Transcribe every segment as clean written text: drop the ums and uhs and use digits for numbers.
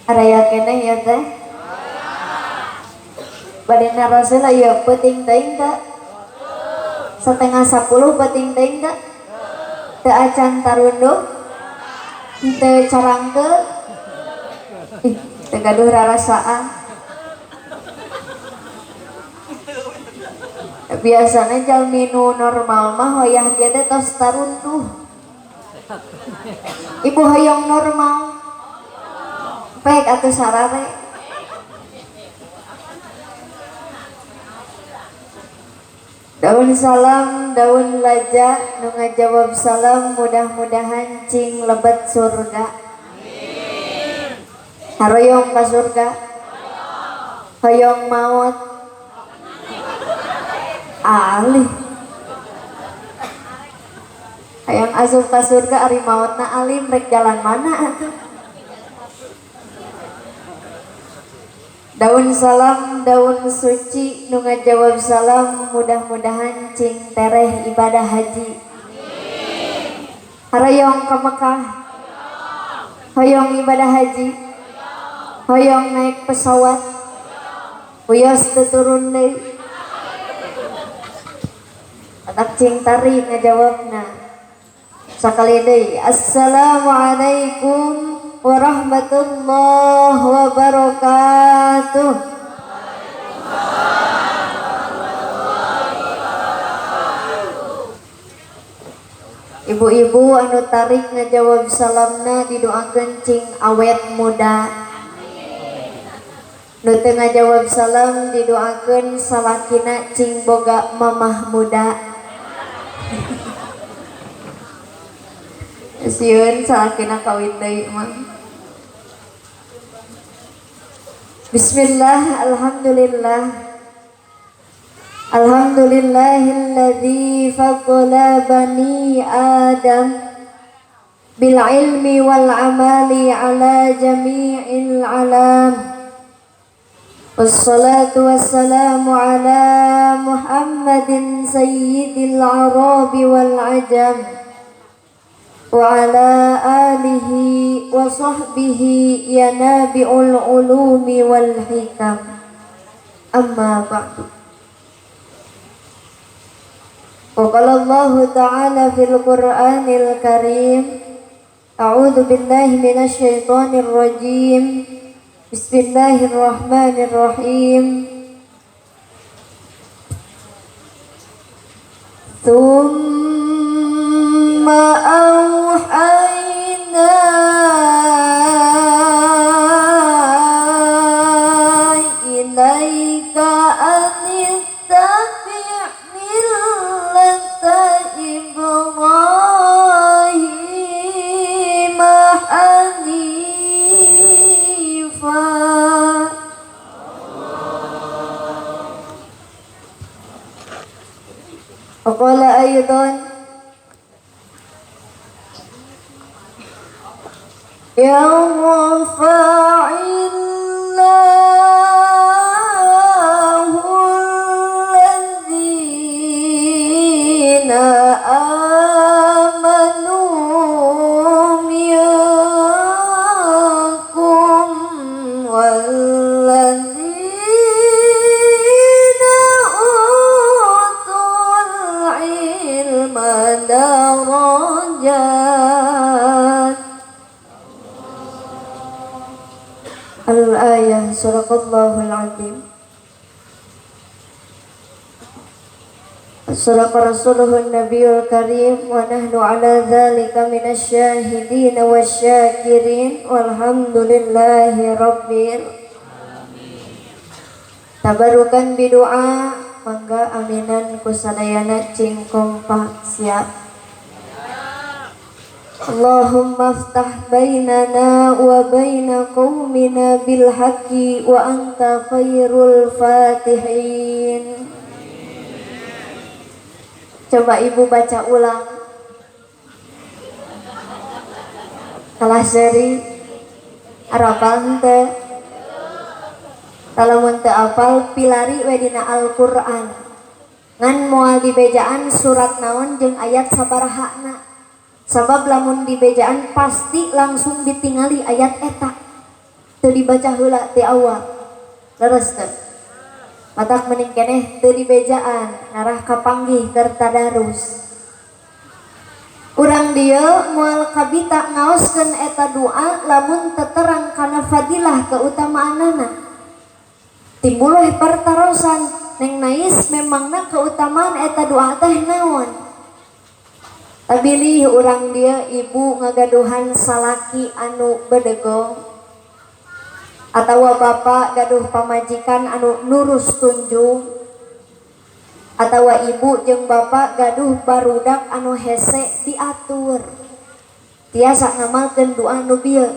Araya keneh ya teh. Bade naros heula ieu peuting teuing teu? 9:30 peuting teuing teu? Teu acan tarunduh? Teu carangkeul? Ih, teu gaduh rarasaan. Biasana jalmi nu normal mah wayah ge teh tos tarunduh. Ibu hoyong normal. Pek atuh sarare. Daun salam, daun laja, nu ngajawab salam mudah-mudahan cing lebet surga. Amin. Haroyong ka surga. Hoyong maot. Alih. Hayang asup ka surga ari maotna alim rek jalan mana atuh. Daun salam, daun suci, nu ngajawab salam mudah-mudahan cing tereh ibadah haji. Amin. Haroyong ka Mekah. Hoyong ibadah haji. Hoyong naik pesawat. Wios teu turun deui. Atak cing tari ngajawabna. Sakali deui, assalamualaikum warahmatullahi wabarakatuh. Ibu-ibu anu tarik ngajawab salamna didoakeun cing awet muda. Nu teu ngajawab salam didoakeun salakina cing boga mamah muda. Sieun salakina kawin deui mah. Bismillah, alhamdulillah. Alhamdulillahilladzi faddala bani Adam bil ilmi wal amali ala jami'il alam. Wassalatu wassalamu ala Muhammadin sayyidil arabi wal ajam wa ala alihi wa sahbihi yanabi'ul ulumi wal hikam. Amma ba'du. Wa qala Allahu ta'ala fil Qur'anil Karim, a'udzu billahi minasy syaithanir rajim. Bismillahirrahmanirrahim. Tsumma auhayna ilaika an ittabi' millata Ibrahim hanifa. Waqala aidan yarfa'illahu alladzina amanu minkum walladzina utul ilma darajat. Al-ayah, sadaqallahul azim. Sadaqa rasuluhun nabiyul karim wa nahnu ala dzalika minasy syahidin wasyakirin walhamdulillahi rabbil alamin. Tabarukan bidoa mangga aminan kusadayana cing kompak siap. Allahumma aftah bainana wa baina qaumina bil haqqi wa anta khairul fatihin. Coba ibu baca ulang. Kalah seri arapal henteu? Lamun teu apal pilari we dina Al-Qur'an. Ngan moal dibejaan surat naon jeung ayat sabarahana. Sabab lamun dibejaan pasti langsung ditingali ayat eta. Teu dibaca heula ti awal. Leres teu? Matak mending keneh teu dibejaan ngarah kapanggih keur tadarus. Urang dieu moal kabita ngaoskeun eta doa lamun teu terang kana fadilah keutamaanana. Timbul we pertarosan Neng Nais memangna keutamaan eta doa teh naon? Tabilih urang dieu ibu ngagaduhan salaki anu bedegong atawa bapak gaduh pamajikan anu nurus tunjung atawa ibu jeung bapak gaduh barudak anu hese diatur tiasa ngamalkeun doa nu bieu.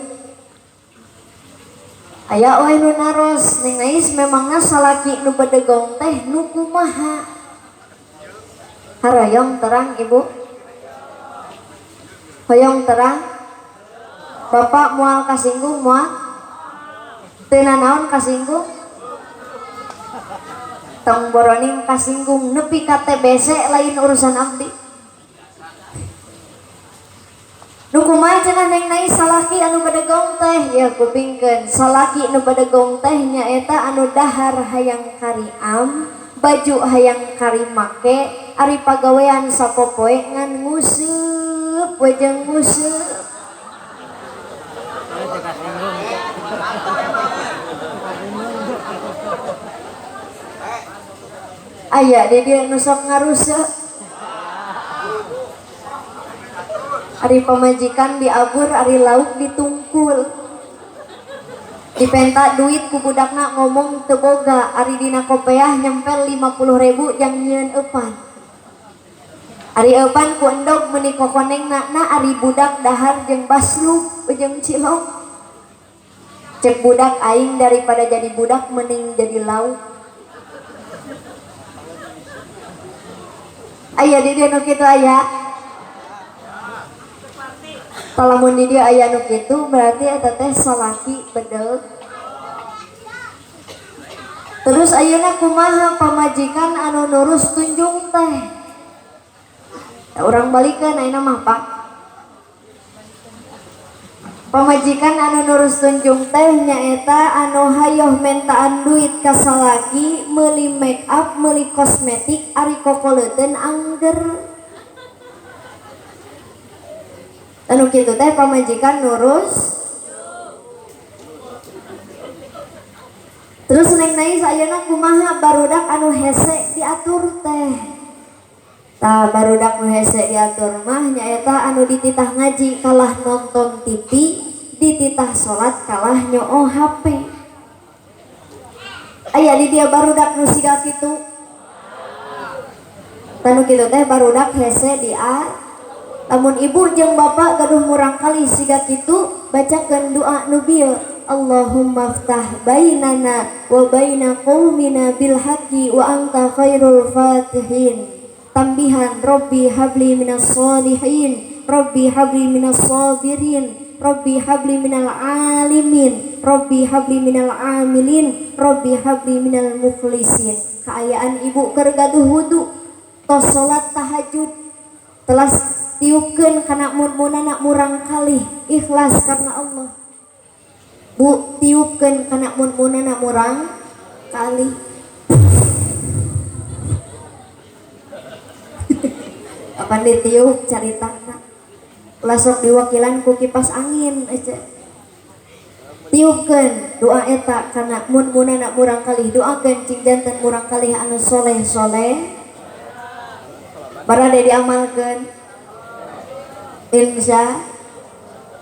Aya we nu naros Neng Nais memangna salaki nu bedegong teh nu kumaha? Haroyong terang ibu? Hoyong terang? Bapak moal kasinggung moal? Teu nanaon kasinggung? Tong boroning kasinggung nepi ka TBC lain urusan abdi. Nu kumaha cenah Neng Nais salaki anu bedegong teh? Ya kupingkeun, salaki nu bedegong teh nyaeta anu dahar hayang kariam, baju hayang karimake, ari pagawean sapopoe ngan nguseup we jeung nguseup. Aya di dieu nu sok ngaruseuk. Ari pamajikan diabur, ari lauk ditungkul. Dipenta duit ku budakna ngomong teu boga, ari dina kopeah nyempel 50.000 jang nyieun eupan. Ari eupan ku endog meuni kokonengna, na ari budak dahar jeung basluk jeung cilok. Cek budak aing daripada jadi budak mending jadi lauk. Aya di dieu nu kitu aya. Lamun di dieu aya nu kitu berarti eta teh salaki bedeg. Terus ayeuna kumaha pamajikan anu nurus tunjung teh? Da urang balikeun ayeuna mah Pak. Pamajikan anu nurus tunjung teh nyaeta anu hayoh mentaan duit ka salaki meuli make up, meuli kosmetik ari kokoleuteun angger. Anu kitu teh pamajikan nurus. Terus Neng Nais ayeuna kumaha barudak anu hese diatur teh? Tah barudak nu hese diatur mah nyaeta anu dititah ngaji kalah nonton TV, dititah salat kalah nyoo HP. Aya di dia barudak nu siga kitu. Tah nu kitu teh barudak hese diatur. Lamun ibu jeung bapak gaduh murang kali siga kitu, bacakeun doa nu bieu. Allahumma ftah bainana wa baina qaumina bil haqqi wa anta khairul fatihin. Tambihan Rabbi habli minas solihin, Rabbi habli minas sabirin, Rabbi habli minal alimin, Rabbi habli minal amilin, Rabbi habli minal mukhlisin. Kaayaan ibu keur gaduh wudu, tos salat tahajud, telas tiupkeun kana mun-munana murang kalih ikhlas karena Allah. Bu tiupkeun kana mun-munana murang kalih. Kapan ditiup caritana? Ulah sok diwakilan ku kipas angin aja. Tiupkeun doa eta kana mun-munana murang kalih, doakeun cing janten murang kalih anu soleh-soleh. Barade diamalkeun. Insya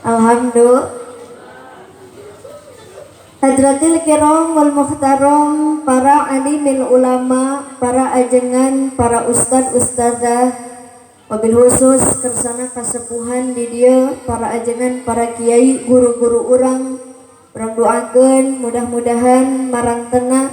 alhamdulillah. Hadratil kiram wal muhtaram, para alimil ulama, para ajengan, para ustad ustazah, wabil khusus kersana kasepuhan di dieu, para ajengan, para kiai, guru-guru urang, urang doakeun mudah-mudahan marantena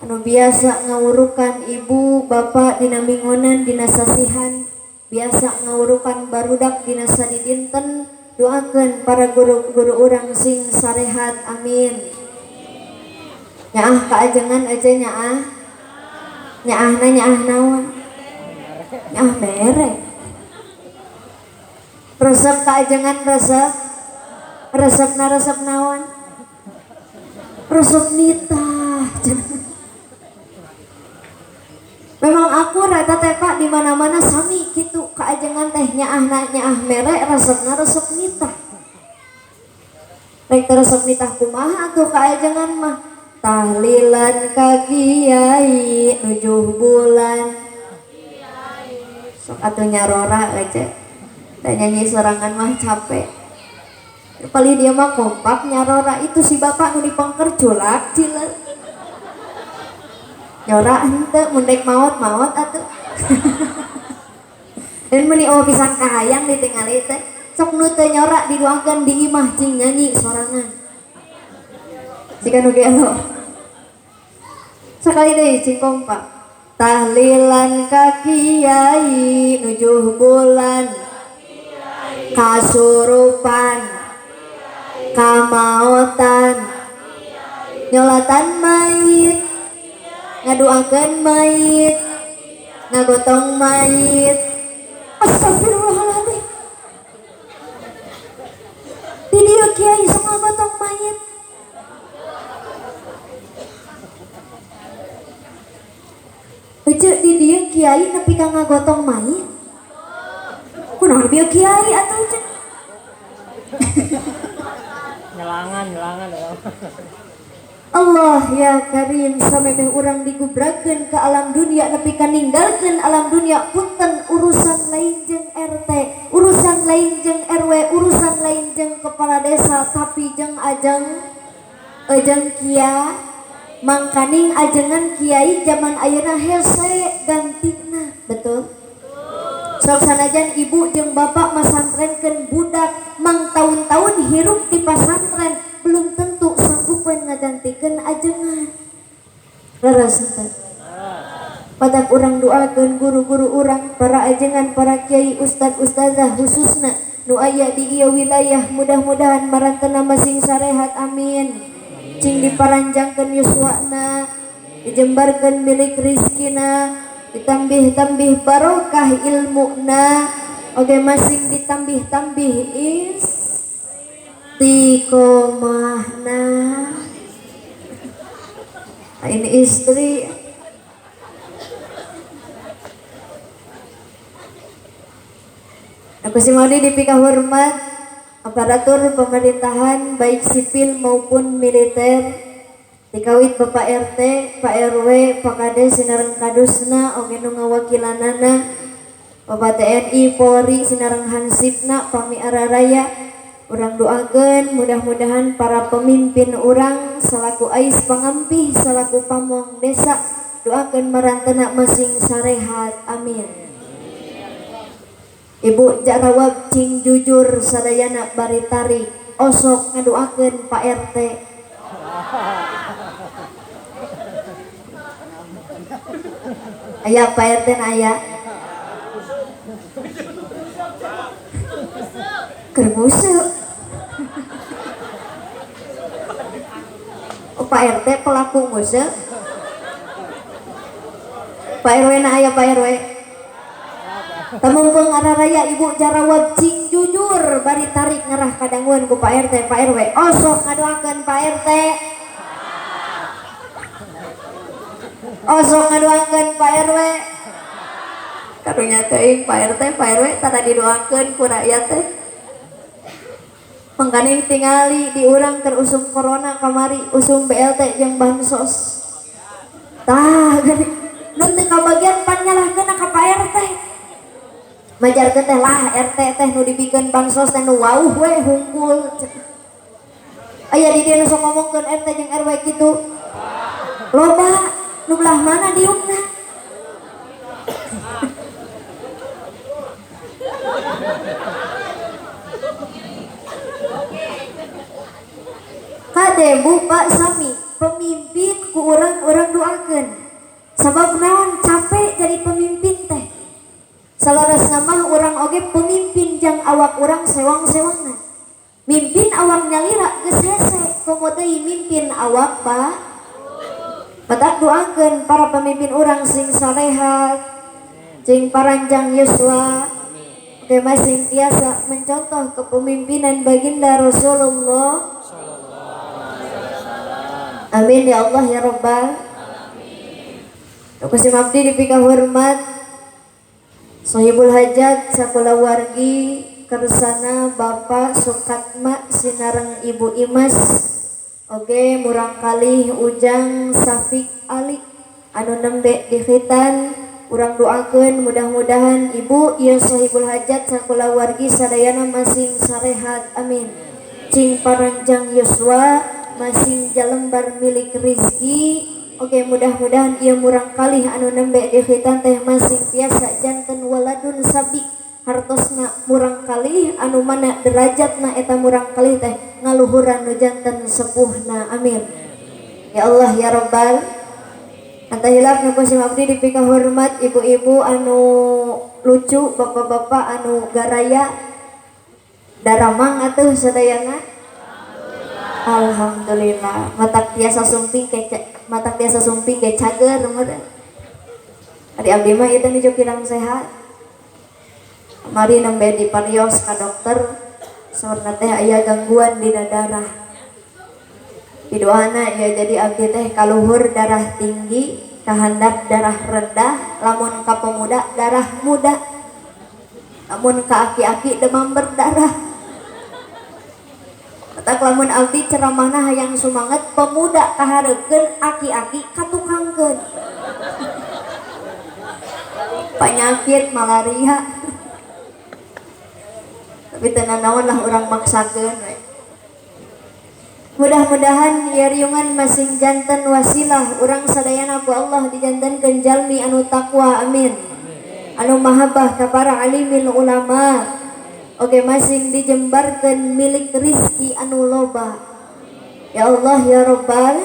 anu biasa ngawurukan ibu bapak dina mingonan dina sasihan, biasa ngawurukan barudak dina sadidinten, doakeun para guru-guru urang sing sarehat, amin. Nyaah kaajengan aja nyaah, nyaahna nyaah naon, nyaah mere. Resep kaajengan resep, resepna resep naon, Resep nitah. Memang aku rata teh Pak di mana-mana sami kitu kaajengan teh nyaahna nyaah mere resepna resep nitah. Rek teh resep nitah kumaha atuh kaajengan mah tahlilan ka kiai 7 bulan. Sok atuh nyarora aja. Da nyanyi sorangan mah capek. Paling dia mah kompak nyarora itu si bapak nu dipengker culak cileuk. Nyora henteu mun dek maot-maot atuh. Dan meuni oh pisan kahayang ditingali teh. Sok nu teu nyora didoakeun di imah cing nyanyi sorangan. Jika nu gelo. Sakali deui cing kompak. Tahlilan ka kiai 7 bulan. Kasurupan. Kamaotan. Nyolatan mayit. Ngaduakeun mayit, ngagotong mayit. Astagfirullahaladzim. Di dieu kiai sok ngagotong mayit. Ece di dieu kiai nepi ka ngagotong mayit. Kunaon bieu kiai atuh ece? Nyelangan, nyelangan. Allah ya Karim samemeh urang digubrakeun ke alam dunia nepi ka ninggalkeun alam dunia punten urusan lain jeung RT, urusan lain jeung RW, urusan lain jeung kepala desa tapi jeung ajeng kia mangkaning ajengan kiai zaman ayeuna hese gantina, betul? Sok sanajan ibu jeung bapak masantrenkeun budak mang taun-taun hirup di pasantren belum tentu sanggupeun ngagantikeun ajengan. Leres teh. Patak urang doakeun guru-guru urang, para ajengan, para kiai, ustad ustazah khususna nu aya di ieu wilayah mudah-mudahan marantena masing sarehat amin. Cing diparanjangkeun yuswana, dijembarkeun milik rizkina, ditambih-tambih barokah ilmuna, oge masing ditambih-tambih istiqomahna. Ini istri aku si Maudi dipika hormat aparatur pemerintahan baik sipil maupun militer dikawit Bapak RT, Pak RW, Pak Kades sinareng kadusna oge nu ngawakilanana Bapak TNI, Polri sinareng hansipna pami araraya. Urang doakeun mudah-mudahan para pemimpin urang selaku ais pangampih selaku pamong desa doakeun marantena masing sarehat amin. Ibu jarawab cing jujur sadayana bari tarik osok ngadoakeun Pak RT. Aya Pak RT na aya. Keur nguseup. Oh, Pak RT pelaku nguseup. Pak RW na aya Pak RW. Temumpung araraya ibu jarawab cing jujur bari tarik ngerah kadanguan ku Pak RT, Pak RW. Osok ngadoakeun Pak RT. Osok ngadoakeun Pak RW. Karunya teuing Pak RT, Pak RW tara didoakeun ku rakyat teh. Mangkaning tingali di urang keur usum corona kamari usum BLT jeung bansos. Tah geuning nu teu kabagian pan nyalahkeun ka Pak RT. Majarkeun teh lah RT teh nu dibikeun bansos teh nu wauh we hungkul. Aya di dieu nu sok ngomongkeun RT jeung RW kitu. Loba nu belah mana diukna? Kade Bu Pak sami pemimpin ku urang-urang doakeun. Sabab naon capek jadi pemimpin teh. Salarasna mah urang oge pemimpin jang awak urang sewang-sewangan. Mimpin awak nyalira geus hese komo deui mimpin awak Pak. Batak doakeun para pemimpin urang sing sarehat, cing paranjang yuswa. Oge masing tiasa mencontoh kepemimpinan baginda Rasulullah. Amin ya Allah ya Rabbal alamin. Ku sim abdi dipika hormat Sohibul Hajat sakulawargi kersana Bapak Sukatma sinareng Ibu Imas. Oke murang kalih Ujang Safik Ali anu nembe di khitan urang doakeun mudah-mudahan ibu ieu Sohibul Hajat sakulawargi sadayana masing sarehat amin. Cing paranjang yuswa masing jalembar milik rizki. Oke mudah-mudahan ieu murang kalih anu nembe di khitan teh masing tiasa janten waladun sabik hartosna murang kalih anu mana derajatna eta murang kalih teh ngaluhuran nu janten sepuhna amin. Ya Allah ya Rabbal. Anta hilaf nu ku sim abdi dipika hormat ibu-ibu anu lucu, bapak-bapak anu garaya daramang atuh sadayana. Alhamdulillah matak tiasa sumping ke matak tiasa sumping ke cager meureun. Ari abdi mah ieu teh nuju kirang sehat. Mari nembe diparios ka dokter saurna teh aya gangguan dina darah. Pidoana ya jadi abdi teh kaluhur darah tinggi, kahandap darah rendah, lamun ka pemuda darah muda. Lamun ka aki-aki demam berdarah. Matak lamun abdi ceramahna hayang sumanget pemuda kahareukeun aki-aki katukangkeun. Penyakit malaria. Tapi teu nanaon lah urang maksakeun we. Mudah-mudahan ieu riungan masing janten wasilah urang sadayana ku Allah dijantenkeun jalmi anu takwa amin. Anu mahabbah ka para alimil ulama. Oke masing dijembarkeun milik rizki anu loba. Ya Allah ya Rabbal.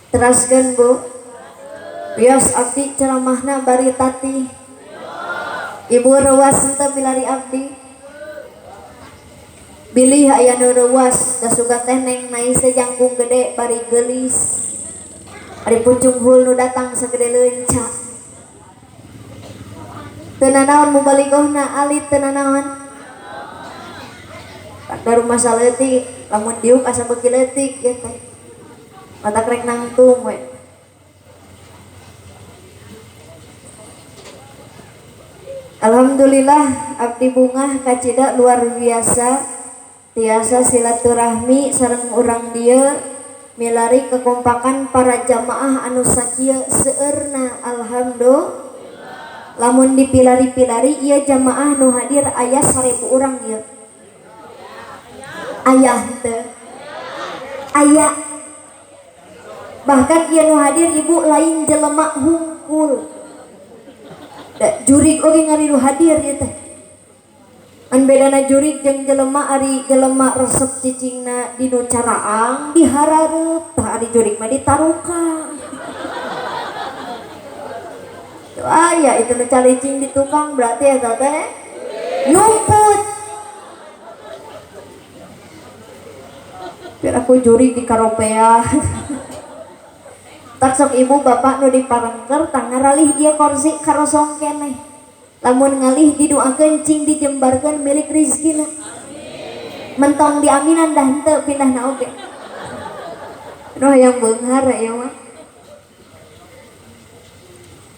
Teraskeun Bu. Wios abdi ceramahna bari tatih. Ibu reuas henteu milari abdi. Bilih aya nu reuas da sugan teh neng nais teh jangkung gede bari geulis. Ari pucung hul nu datang sagede leunca. Teu nanaon mubalighna alit teu nanaon. Tak rumah saleutik lamun diuk asa beuki leutik ieu teh. Matak rek nangtung we. Alhamdulillah abdi bungah kacida luar biasa. Tiasa silaturahmi sareng urang dieu milari kekompakan para jamaah anu sakieu seueurna alhamdulillah. Lamun dipilari-pilari ieu jamaah nu hadir aya 1000 urang ieu. Aya henteu? Aya. Bahkan ieu nu hadir ibu lain jelema hungkul. Da jurig oge ngariru hadir ieu teh. An bedana jurig jeung jelema ari jelema resep cicingna di nu caraang diharareup tah ari jurig mah ditarukang. Aya itu nu calicing di tukang berarti eta teh nyumput. Biar aku jurig di karopea. Tak sok ibu bapak nu diparengker tangaralih ieu kursi karosong keneh. Lamun ngalih didoakeun cing dijembarkeun milik rizkina. Mentong diaminan dah henteu pindahna oge. Nu hayang beunghar ieu mah.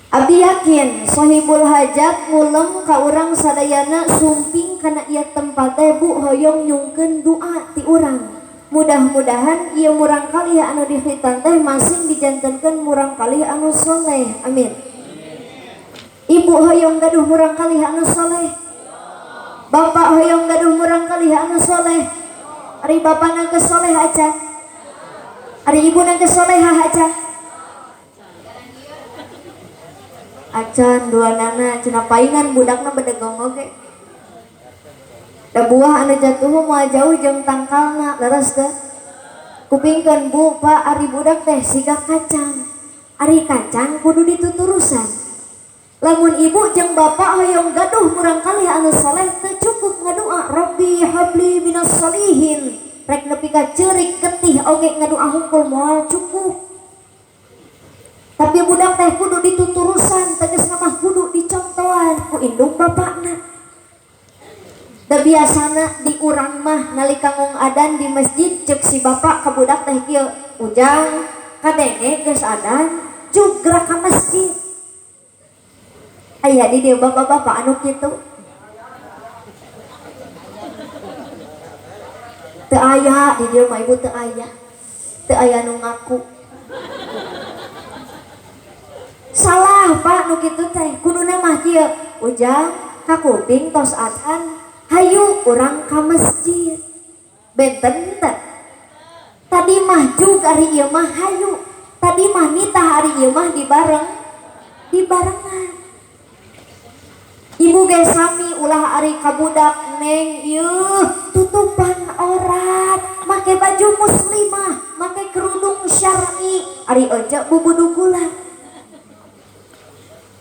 Abdi yakin Sohibul Hajat ngulem ka urang sadayana sumping kana ieu tempat teh Bu hoyong nyungkeun doa ti urang. Mudah-mudahan ieu murang kalih anu dikhitan teh masing dijantenkeun murang kalih anu soleh. Amin. Ibu hoyong gaduh murang kalih anu soleh. Bapak hoyong gaduh murang kalih anu soleh. Ari bapana geus soleh acan. Ari ibuna geus solehah acan. Acan dua nana cenah paingan budakna bedegong oge. Da buah anu jatuh moal jauh jeung tangkalna leres teh. Kupingkeun Bu Pak ari budak teh siga kacang. Ari kacang kudu dituturusan. Lamun ibu jeung bapak hoyong gaduh murang kalih anu soleh teu cukup ngadoa Rabbi habli minas solihin. Rek nepi ka ceurik getih oge ngadoa hungkul moal cukup. Tapi budak teh kudu dituturusan, tegasna mah kudu dicontohan ku indung bapakna. Da biasana di urang mah nalika ngong adan di masjid cek si bapak ka budak teh kieu, ujang kadenge geus adan jugra ka masjid. Aya di dieu bapak-bapak anu kitu. Teu aya di dieu mah ibu teu aya. Teu aya nu ngaku. Salah Pak nu kitu teh, kuduna mah kieu, ujang ka kuping tos adan hayu urang ka masjid. Benten teh. Tadi mah jug ari ieu mah hayu. Tadi mah nitah ari ieu mah dibarengan. Ibu ge sami ulah ari ka budak neng ieu tutupan aurat, make baju muslimah, make kerudung syar'i, ari oce bubudu gula.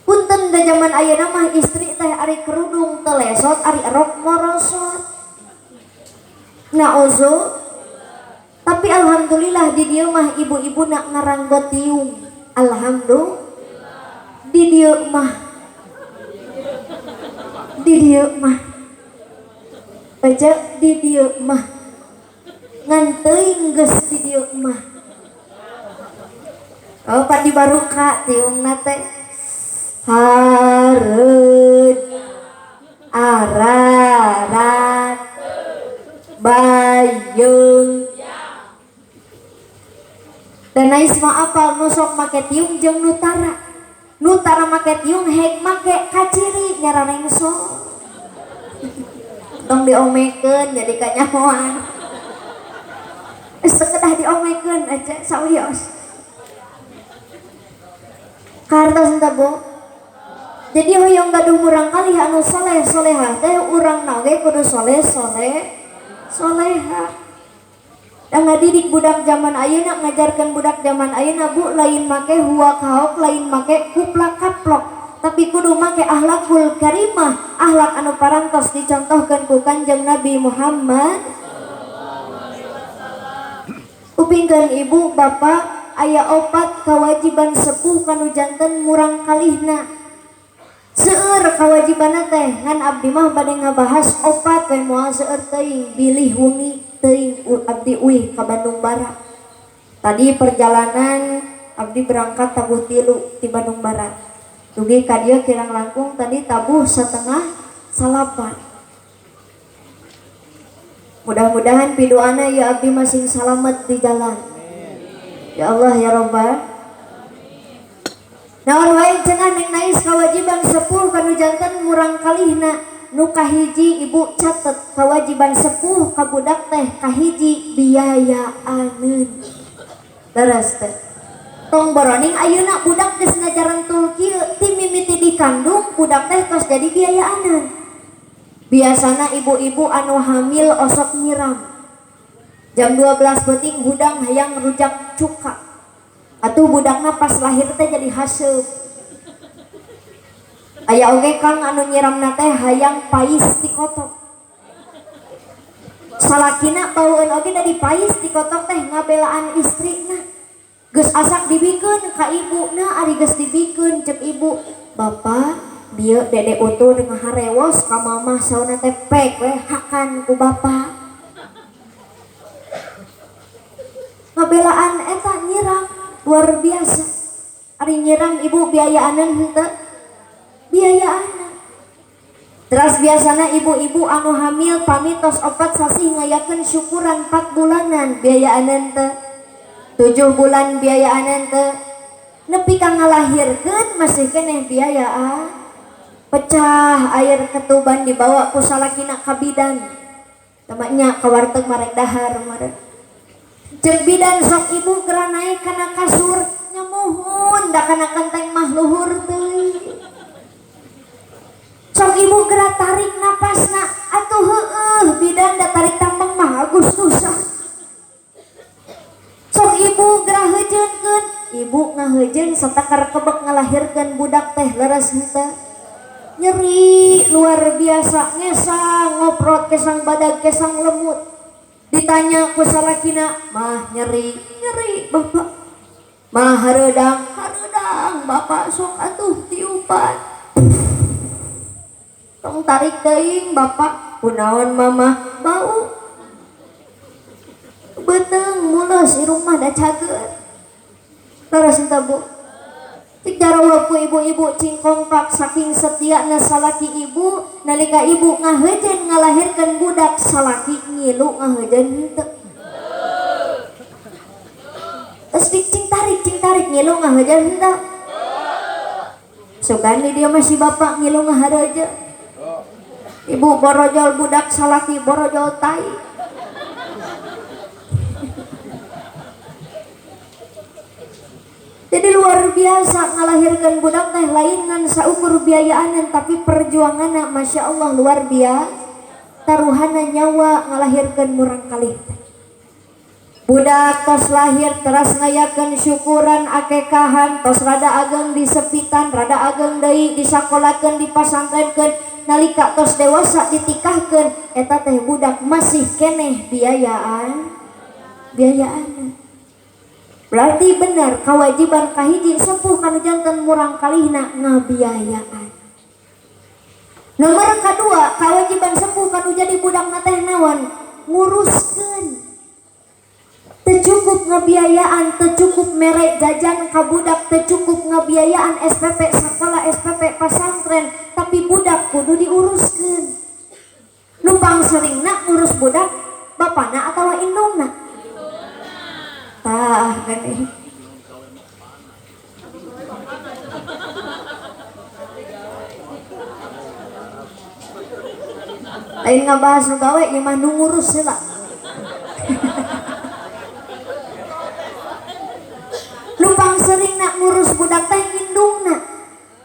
Punten da zaman ayeuna mah istri teh ari kerudung teu lesot, ari rok morosot. Na'udzu. Tapi alhamdulillah di dieu mah ibu-ibu nak ngaranggo tiung. Alhamdulillah. Di dieu mah. Di dieu mah. Baca di dieu mah. Ngan teuing geus di dieu mah. Oh, pan dibaruka tiungna teh. Hareud ararat bayeung. Dan nais mah apal nu sok make tiung jeung nu tara. Nu tara make tiung hek make kaciri nyararengso. Tong diomekeun jadi kanyahoan. Geus teu kedah diomekeun aja sawios. Kartos teh Bu. Jadi hoyong gaduh murang kalih anu soleh solehah teh urang na oge kudu soleh soleh soleha. Da ngadidik budak zaman ayeuna, ngajarkeun budak zaman ayeuna Bu, lain make huak haok, lain make kuplak kaplok, tapi kudu make akhlakul karimah, akhlak anu parantos dicontohkeun ku Kanjeng Nabi Muhammad. Kupingkeun ibu bapak, aya opat kewajiban sepuh kanu janten murang kalihna. Seueur kewajibanna teh ngan abdi mah bade ngabahas opat we moal seueur teuing bilih wengi teuing abdi uih ka Bandung Barat. Tadi perjalanan abdi berangkat tabuh 3 ti Bandung Barat. Dugi ka dieu kirang langkung tadi tabuh 7:30. Mudah-mudahan piduana ya abdi masing salamet di jalan. Ya Allah ya Rabbal. Naon wae cenah neng nais kewajiban sepuh kanu janten murang kalihna. Nu kahiji ibu catet kewajiban sepuh ka budak teh kahiji biayaaneun. Leres teh. Tong boroning ayeuna budak geus ngajaran kieu ti mimiti dikandung budak teh tos jadi biayaaneun. Biasana ibu-ibu anu hamil osok nyiram. Jam 12 peuting hudang hayang rujak cuka. Atuh budakna pas lahir teh jadi haseup. Aya oge kang anu nyiramna teh hayang pais dikotok. Salakina baueun oge da dipais dikotok teh ngabelaan istrina. Geus asak dibikeun ka ibuna, ari geus dibikeun cek ibu, "Bapak, bieu dede utuh ngaharewos ka mamah sauna teh pek we hakan ku bapak." Ngabelaan eta nyiram luar biasa. Ari nyiram ibu biayaaneun henteu? Biayaaneun. Teras biasana ibu-ibu anu hamil pami tos 4 sasih ngayakeun syukuran 4 bulanan biayaaneun teu? 7 bulan biayaaneun teu? Nepi ka ngalahirkeun masih keneh biayaan. Pecah air ketuban dibawa ku salakina ka bidan. Tamanya ka warteg marek dahar meureun. Jeung bidan sok ibu geura naik kana kasur nyamuhun da kana kenteng mah luhur teuing. Sok ibu geura tarik napasna atuh heueuh bidan da tarik tambang mah Agustusan. Sok ibu geura heujeunkeun, ibu ngaheujeun satakar kebek ngalahirkeun budak teh leres henteu. Nyeri luar biasa, ngesang ngoprot kesang badag kesang lemut. Ditanya ku salakina, mah nyeri, nyeri bapak. Mah hareudang, hareudang bapak sok atuh tiupan. Tong tarik teuing bapak. Kunaon mama bau. Beuteng mulus irung mah da cager. Terus entah bu. Cik jarawab ku ibu-ibu cing kompak saking setiana salaki ibu nalika ibu ngaheujeun ngalahirkeun budak salaki ngilu ngaheujeun henteu. Terus cing tarik ngilu ngaheujeun henteu. Sugani dia masih bapak ngilu ngahareujeun. Ibu borojol budak salaki borojol tai. Jadi luar biasa ngalahirkan budak teh lain ngan saukur biayaanan tapi perjuanganna masya Allah luar biasa. Taruhana nyawa ngalahirkan murang kalih teh. Budak tos lahir teras ngayakeun syukuran akekahan tos rada ageng disepitan rada ageng deui disakolakeun dipasantrenkeun nalika tos dewasa ditikahkeun eta teh budak masih keneh biayaan biayaan. Berarti benar kewajiban kahiji sepuh kanu janten murang kalihna ngabiayaan. Nomor kedua kewajiban sepuh kanu jadi budakna teh naon? Nguruskeun. Teu cukup ngabiayaan, teu cukup mere jajan ka budak, teu cukup ngabiayaan SPP sakola, SPP pasantren, tapi budak kudu diuruskeun. Nu pangseringna ngurus budak bapana atawa indungna? Tah gini. Lain ngabahas nu gawe ieu mah nu ngurus heula. Nu pangseringna ngurus budak teh indungna.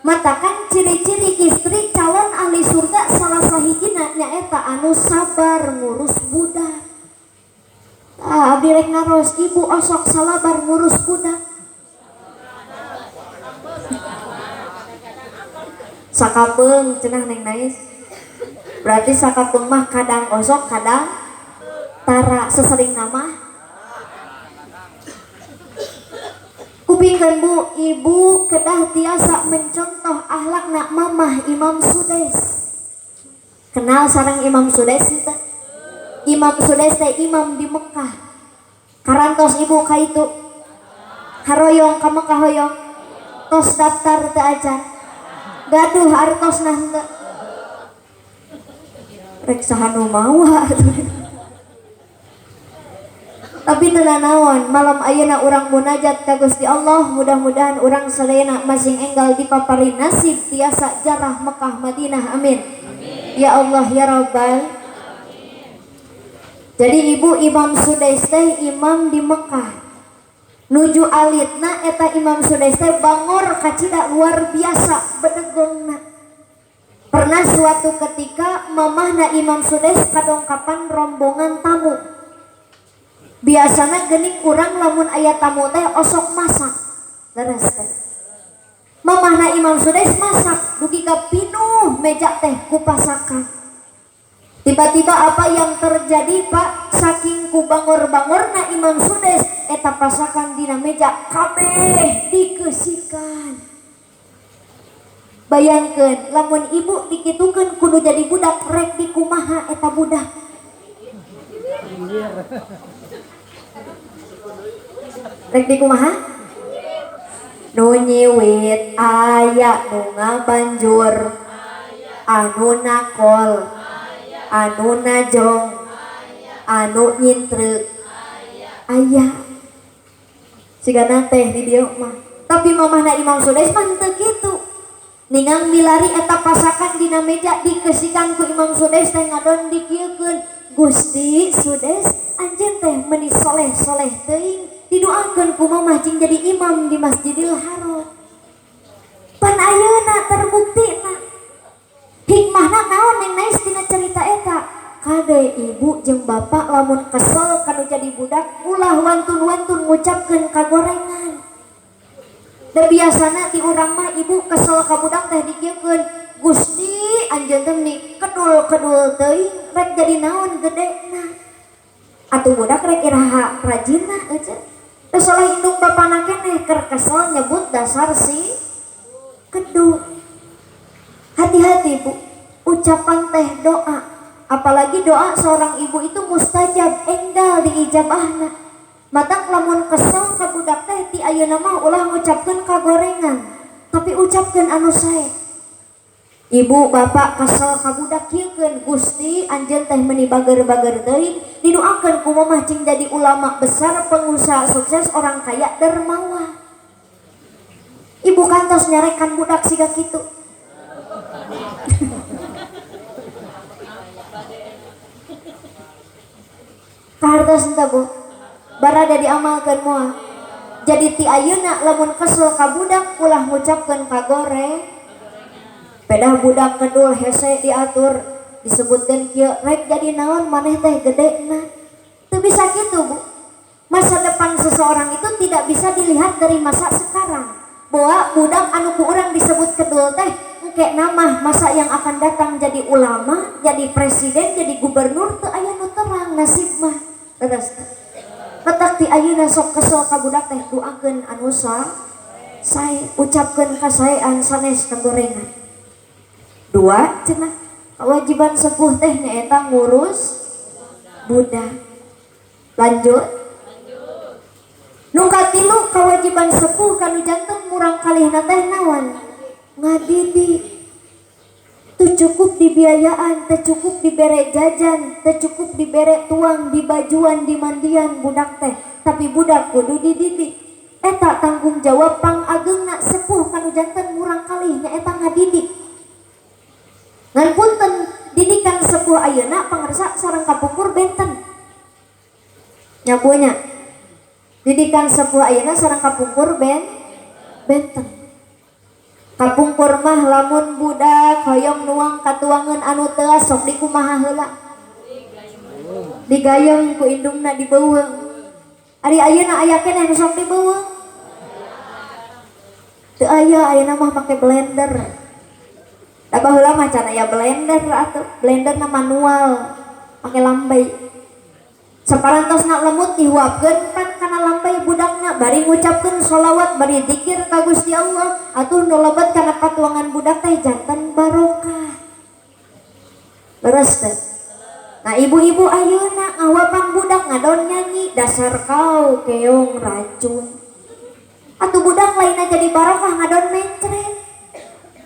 Matakan ciri-ciri istri calon ahli surga salah sahijina nyaeta anu sabar ngurus budak. Ah, abdi rek naros ibu osok salabar ngurus budak. Sakapeung cenah neng nais. Berarti sakapeung mah kadang osok kadang tara sesering nama. Kupingkeun bu, ibu kedah tiasa mencontoh akhlakna mamah Imam Sudes. Kenal sareng Imam Sudes henteu? Imam Sudes teh imam di Mekah. Karantos ibu ka itu. Haroyong ka Mekah hoyong. Tos daftar teu acan. Gaduh artosna henteu. Rek saha nu mawa. Tapi teu nanaon malam ayeuna urang munajat ka Gusti Allah, mudah-mudahan urang sadayana masing enggal dipapari nasib tiasa jarah Mekah Madinah. Amin. Ya Allah ya Rabbal. Jadi ibu Imam Sudais teh imam di Mekah. Nuju alitna eta Imam Sudais teh bangor kacida luar biasa bedegongna. Pernah suatu ketika mamahna Imam Sudais kadongkapan rombongan tamu. Biasana geuning urang lamun aya tamu teh osok masak. Leres teh. Mamahna Imam Sudais masak dugi ka pinuh meja teh ku pasakan. Tiba-tiba apa yang terjadi Pak? Saking ku bangor-bangorna Imam Sudes eta pasakan dina meja kabeh dikeusikan. Bayangkeun lamun ibu dikitukeun kudu jadi budak rek dikumaha eta budak. Rek dikumaha? Nu nyiwit aya nu ngabanjur anu nakol anu najong anu nyintrek aya sigana teh di dieu mah. Tapi mamahna Imam Sudais mah henteu kitu. Ningang milari eta pasakan dina meja dikeusikan ku Imam Sudais teh ngadon dikieukeun. Gusti Sudais anjeun teh meuni soleh-soleh teuing didoakeun ku mamah cing jadi imam di Masjidil Haram. Pan ayeuna terbuktina. Hikmahna naon neng nais dina cerita eta? Kade ibu jeung bapak lamun kesel kanu jadi budak ulah wantun-wantun ngucapkeun kagorengan. Da biasana ti urang mah ibu kesel ka budak teh dikieukeun, Gusti anjeun teh meni kedul-kedul teuing rek jadi naon gedena. Atuh budak rek iraha rajinna euceun. Teu salah indung bapana keneh keur kesel nyebut dasar si kedu. Hati-hati bu, ucapan teh doa. Apalagi doa seorang ibu itu mustajab, enggal diijabahna. Matak lamun kesel ka budak teh ti ayeuna mah ulah ngucapkeun kagorengan, tapi ucapkeun anu sae. Ibu bapak kesel ka budak kieukeun, Gusti anjeun teh meuni bager-bager teuing, didoakeun ku mamah cing jadi ulama besar, pengusaha sukses, orang kaya, dermawan. Ibu kantos nyarekan budak siga kitu. Kahartos henteu Bu? Barada diamalkeun moal. Jadi ti ayeuna lamun kesel ka budak ulah ngucapkeun kagoreng. Pedah budak kedul hese diatur disebutkeun kieu rek jadi naon maneh teh gedena. Teu bisa kitu Bu. Masa depan seseorang itu tidak bisa dilihat dari masa sekarang. Boa budak anu ku urang disebut kedul teh engke namah masa yang akan datang jadi ulama, jadi presiden, jadi gubernur teu aya nu terang nasib mah. Terus ketak ti ayeuna sok kesel ka budak teh doakeun anu sae, ucapkeun kasaean sanes kagorengan. Dua cenah kewajiban sepuh teh nyaeta ngurus budak. Lanjut. Nu katilu kewajiban sepuh kanu janten murang kalihna teh naon? Ngadidik. Teu cukup dibiayaan, teu cukup dibere jajan, teu cukup dibere tuang, dibajuan, dimandian budak teh, tapi budak kudu dididik. Eta tanggung jawab pangageungna sepuh kanu janten murang kalih nyaeta ngadidik. Ngan punten didikan sepuh ayeuna pangersa sareng kapungkur benten. Nyabunya. Didikan sepuh ayeuna sareng kapungkur benten. Kapungkur mah lamun budak hoyong nuang katuangan anu teu sok dikumaha heula. Digayeng ku indungna dibeuweung. Ari ayeuna aya keneh nu sok dibeuweung? Teu aya, ayeuna mah make blender. Da baheula mah can aya blender atuh, blenderna manual, make lambai. Saparantosna lemut dihuapkeun pan kana lambai budakna bari ngucapkeun sholawat bari zikir ka Gusti Allah atuh nu lebet kana patuangan budak teh janten barokah. Leres teh. Nah ibu-ibu ayeuna ngahuapan budak ngadon nyanyi dasar kau keong racun. Atuh budak lainna jadi barokah ngadon mencret.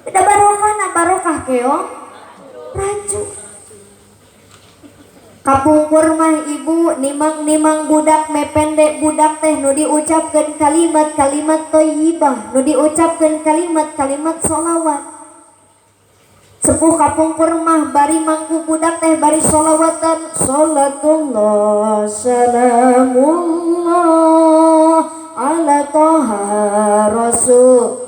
Beda barokah na barokah keong racun. Kapungkur mah ibu nimang-nimang budak mependek budak teh nu diucapkeun kalimat-kalimat thayyibah, nu diucapkeun kalimat-kalimat sholawat. Sepuh kapungkur mah bari mangku budak teh bari sholawatan, salatullah salamullah ala toha rasul,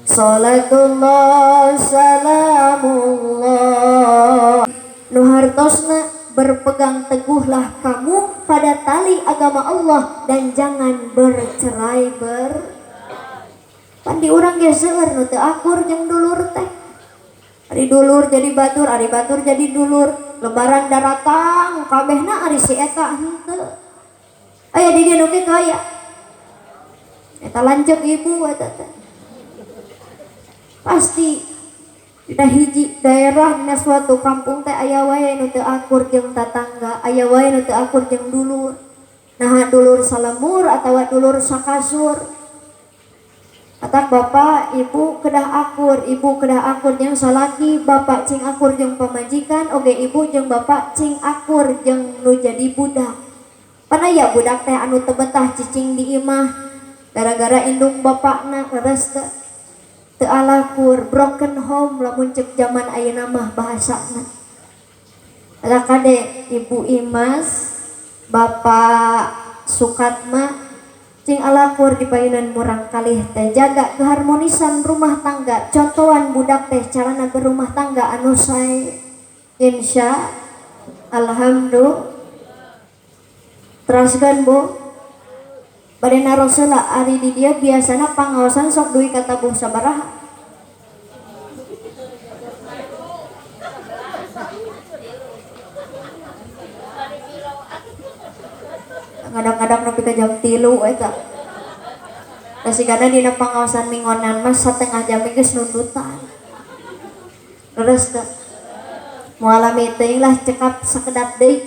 salatullah salamullah. Nu hartosna berpegang teguhlah kamu pada tali agama Allah dan jangan bercerai ber. Pan di urang ge seueur nu teu akur jeung dulur teh. Ari dulur jadi batur, ari batur jadi dulur. Lebaran daratang kabehna ari si eta henteu. Aya di dieu nu kitu aya. Eta lanceuk ibu eta teh. Pasti dina hiji daerah dina suatu kampung teh aya wae nu teu akur jeung tatangga, aya wae nu teu akur jeung dulur. Naha dulur salemur atawa dulur sakasur. Atak bapak ibu kedah akur, ibu kedah akur jeung salaki, bapak cing akur jeung pamajikan, oge ibu jeung bapak cing akur jeung nu jadi budak. Pan aya budak teh anu teu betah cicing di imah gara-gara indung bapakna leres teu. Teu alakur, broken home lamun cek zaman ayeuna mah bahasana. Lah kade Ibu Imas, Bapak Sukatma cing alakur di payunan murang kalih teh jaga keharmonisan rumah tangga, contohan budak teh carana berumah tangga anu sae. Insya alhamdulillah. Teraskeun Bu. Bade naros heula ari di dieu biasana pangaosan sok dugi ka tabuh sabaraha? Kadang-kadang nepi ka jam 3 eta. Da sigana dina pangaosan mingonan mah satengah jam geus nundutan. Leres teu? Moal lami teuing lah, cekap sakedap deui.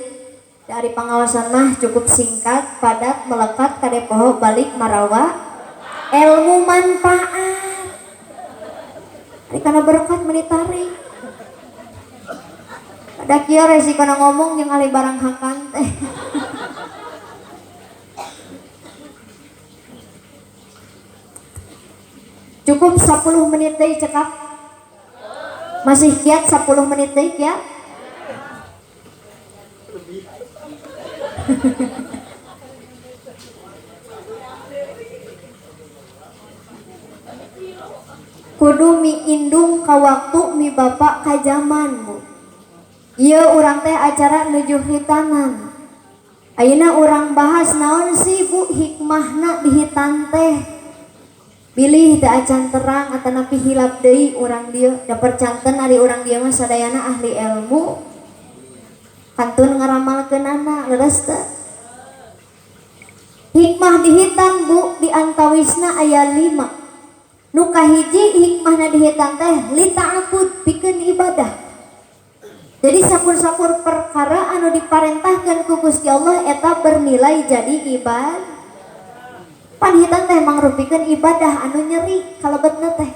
Dari pengawasan mah cukup singkat, padat, melekat, kade poho balik marawa ilmu manfaat. Ari kana berkat meni tarik. Ada kieu resikona ngomong jeung ahli barang hakan teh. Cukup 10 menit deui cekap. Masih kiat 10 menit deui kiat? Kudu mi indung ka waktu mi bapak ka zaman bu. Ieu urang teh acara nuju hitanan. Ayeuna urang bahas naon sih bu hikmahna di hitan teh. Bilih teu acan terang atanapi hilap deui urang dieu da percanten ari urang dieu mah sadayana ahli ilmu. Kantun ngaramalkeunana leres teu? Hikmah di hitan bu di antawisna aya 5. Nu kahiji hikmahna di hitan teh li ta'abbud pikeun ibadah. Jadi sakur-sakur perkara anu diparentahkeun ku Gusti Allah eta bernilai jadi ibadah. Pan hitan teh mangrupikeun ibadah anu nyeri kalebetna teh.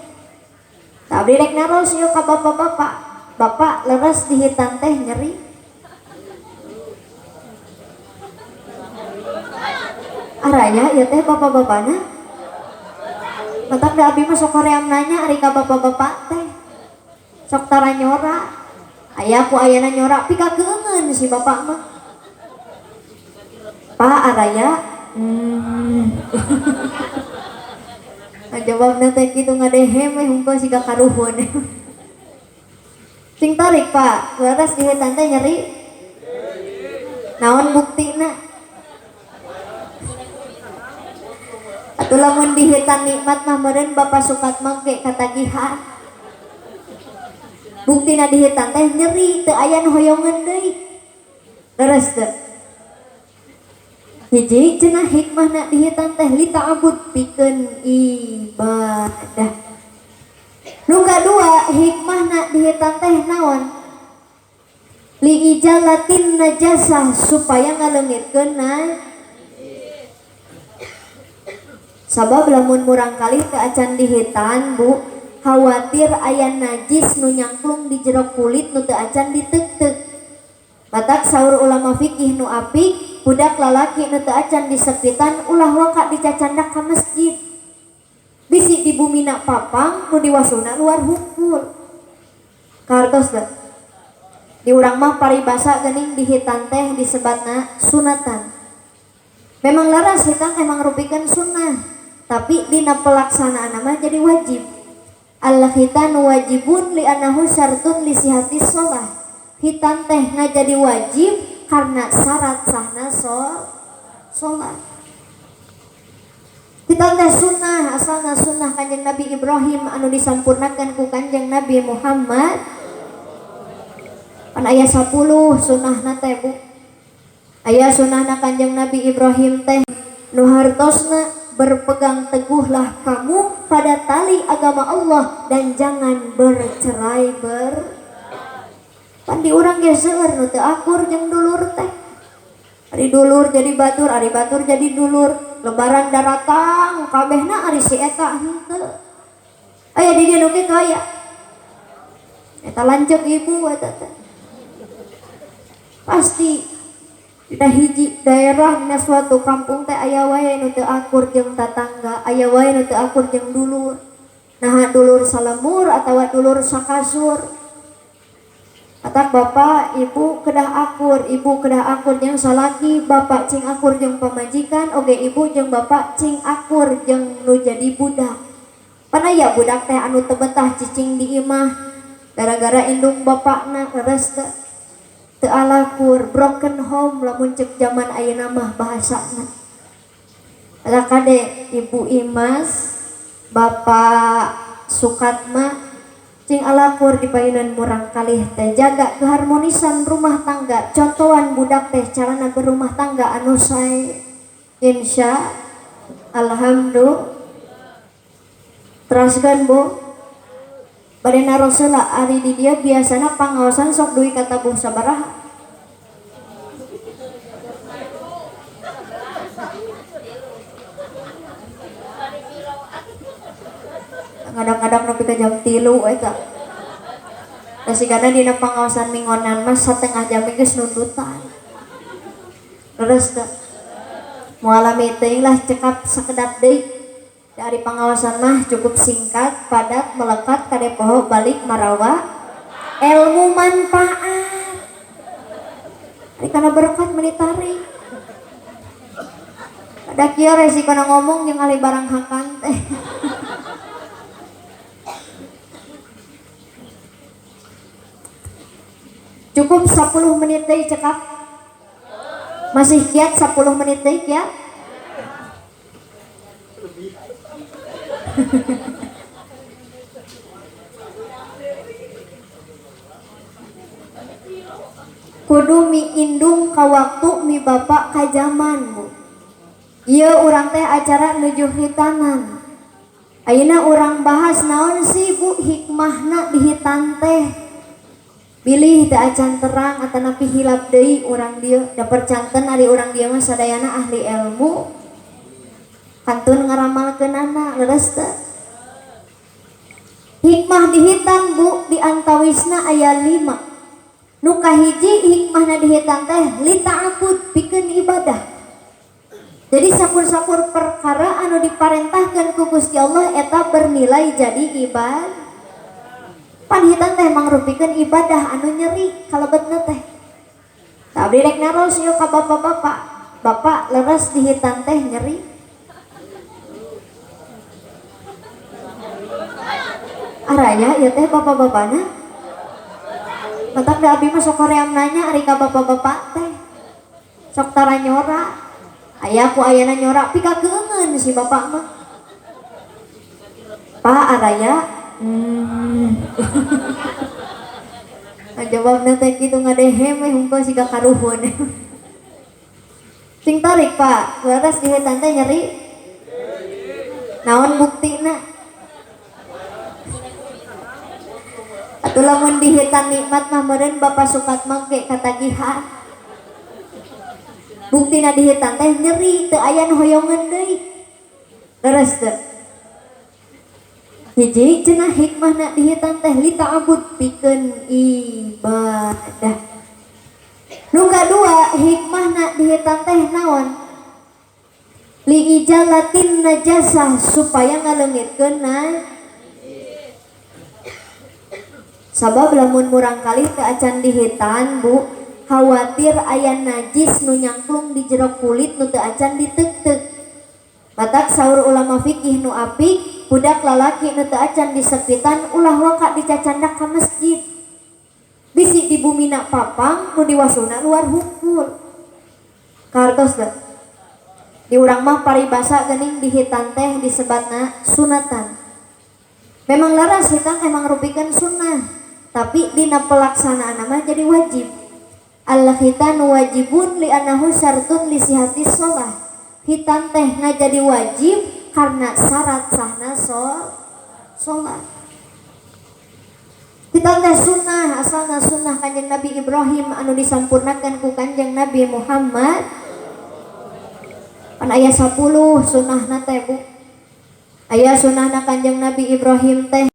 Tah abdi rek naros ieu ka bapak-bapak. Bapak leres di hitan teh nyeri. Araya ieu teh bapak-bapana. Matak da abdi mah sok hoream nanya ari ka bapak-bapak teh. Sok tara nyora. Aya ku ayana nyora pikakeungeun si bapak mah. Pak araya Ngajawabna teh kitu ngadehem we hungkul siga karuhun. Sing tarik Pak, leres di hitan teh nyeri. Naon buktina? Atuh lamun di hitan nikmat mah meureun Bapak Sukatma ge katagihan. Buktina di hitan teh nyeri teu aya nu hoyongeun deui. Leres teu? Hiji cenah hikmahna di hitan teh li ta'abbud pikeun ibadah. Nu kadua hikmahna di hitan teh naon? Li ijalatin najasah supaya ngaleungitkeun sabab lamun murangkalih teu acan di hitan bu khawatir aya najis nu nyangklung di jero kulit nu teu acan diteuk-teuk. Batak saur ulama fikih nu apik budak lalaki nu teu acan disepitan ulah waka dicacandak ka masjid. Bisi di bumina papang nu diwasuna luar hungkul. Kartos teu? Di urang mah paribasa geuning di hitan teh disebatna sunatan. Memang laras hitan teh mangrupikeun sunnah, tapi dina pelaksanaan mah jadi wajib. Al khitanu wajibun li annahu syartun li sihhatis shalah. Hitan teh ngajadi wajib karena syarat sahna sholat. Hitan teh sunnah, asalna sunnah Kanjeng Nabi Ibrahim anu disampurnakan ku Kanjeng Nabi Muhammad. Pan aya 10 sunnahna teh bu. Aya sunnahna Kanjeng Nabi Ibrahim teh nu hartosna berpegang teguhlah kamu pada tali agama Allah dan jangan bercerai ber. Pan di urang ge seueur nu teu akur jeung dulur teh. Ari dulur jadi batur, ari batur jadi dulur. Lebaran daratang kabehna ari si eta henteu. Aya di dieu nu kitu aya. Eta lanceuk ibu eta teh. Pasti dina hiji daerah dina suatu kampung teh aya wae nu teu akur jeung tatangga, aya wae nu teu akur jeung dulur. Naha dulur salemur atawa dulur sakasur. Atak bapak ibu kedah akur, ibu kedah akur jeung salaki, bapak cing akur jeung pamajikan, oge ibu jeung bapak cing akur jeung nu jadi budak. Pan aya budak teh anu teu betah cicing di imah gara-gara indung bapakna leres teu. Teu alakur, broken home lamun cek zaman ayeuna mah bahasana. Ada kade Ibu Imas, Bapak Sukatma cing alakur di payunan murangkalih teh jaga keharmonisan rumah tangga, contohan budak teh carana berumah tangga anu sae. Insya alhamdulillah. Teraskan bu. Bade naros heula ari di dieu biasana pangaosan sok dugi ka tabuh sabaraha? Kadang-kadang nepi ka jam 3 eta. Da sigana dina pangaosan minggonan mah satengah jam geus nundutan. Leres teu? Moal lami teuing lah cekap sakedap deui. Dari pangaosan mah cukup singkat, padat, melekat, kade poho balik marawa ilmu manfaat. Ari kana berkat meuni tarik. Ada kieu resikona ngomong jeung ahli barang hakan teh. Cukup 10 menit deui cekap. Masih kiat 10 menit deui kiat. Kudu mi indung ka waktu mi bapak ka zaman bu. Ieu urang teh acara nuju hitanan. Ayeuna urang bahas naon sih bu hikmahna di hitan teh. Bilih teu acan terang atanapi hilap deui urang dieu da percanten ari urang dieu mah sadayana ahli ilmu. Kantun ngaramalkeunana leres teu? Hikmah di hitan bu di antawisna aya 5. Nu kahiji hikmahna di hitan teh lita'abud pikeun ibadah. Jadi sakur-sakur perkara anu diparentahkeun ku Gusti Allah eta bernilai jadi ibadah. Pan hitan teh mangrupikeun ibadah anu nyeri kalebetna teh. Tah abdi rek naros ieu ka bapak-bapak. Bapak leres di hitan teh nyeri. Araya ieu teh bapak-bapana. Matak da abdi mah sok hoream nanya ari ka bapak-bapak teh. Sok tara nyora. Aya ku ayana nyora pikakeungeun si bapak mah. Pak araya. Ngajawabna teh kitu ngadehem we hungkul siga karuhun. Sing tarik Pak, leres di hitan teh nyeri. Naon buktina? Atuh lamun di hitan nikmat mah meureun Bapak Sukatma ge katagihan. Buktina di hitan teh nyeri teu aya nu hoyongeun deui. Leres teu? Hiji cenah hikmahna di hitan teh lita'abud pikeun ibadah. Nu kadua hikmahna di hitan teh naon? Liijalatin najasah supaya ngaleungitkeun Sabab lamun murang kali teu acan dihitan bu, khawatir aya najis nu nyangklung di jero kulit nu teu acan diteuk-teuk. Matak saur ulama fikih nu apik, budak lalaki nu teu acan disepitan ulah waka dicacandak ka masjid. Bisi di bumina papang nu diwasuna luar hungkul. Kartos teu? Di urang mah paribasa geuning dihitan teh disebatna sunatan. Memang laras hitan teh mangrupikeun sunnah, tapi dina pelaksanaan mah jadi wajib. Al-khitanu wajibun li'annahu syartun li sihhati shalah. Hitan teh ngajadi wajib karena syarat sahna sholat. Hitan teh sunnah, asalna sunnah Kanjeng Nabi Ibrahim anu disampurnakan ku Kanjeng Nabi Muhammad. Pan aya 10 sunnahna teh bu. Aya sunnahna Kanjeng Nabi Ibrahim teh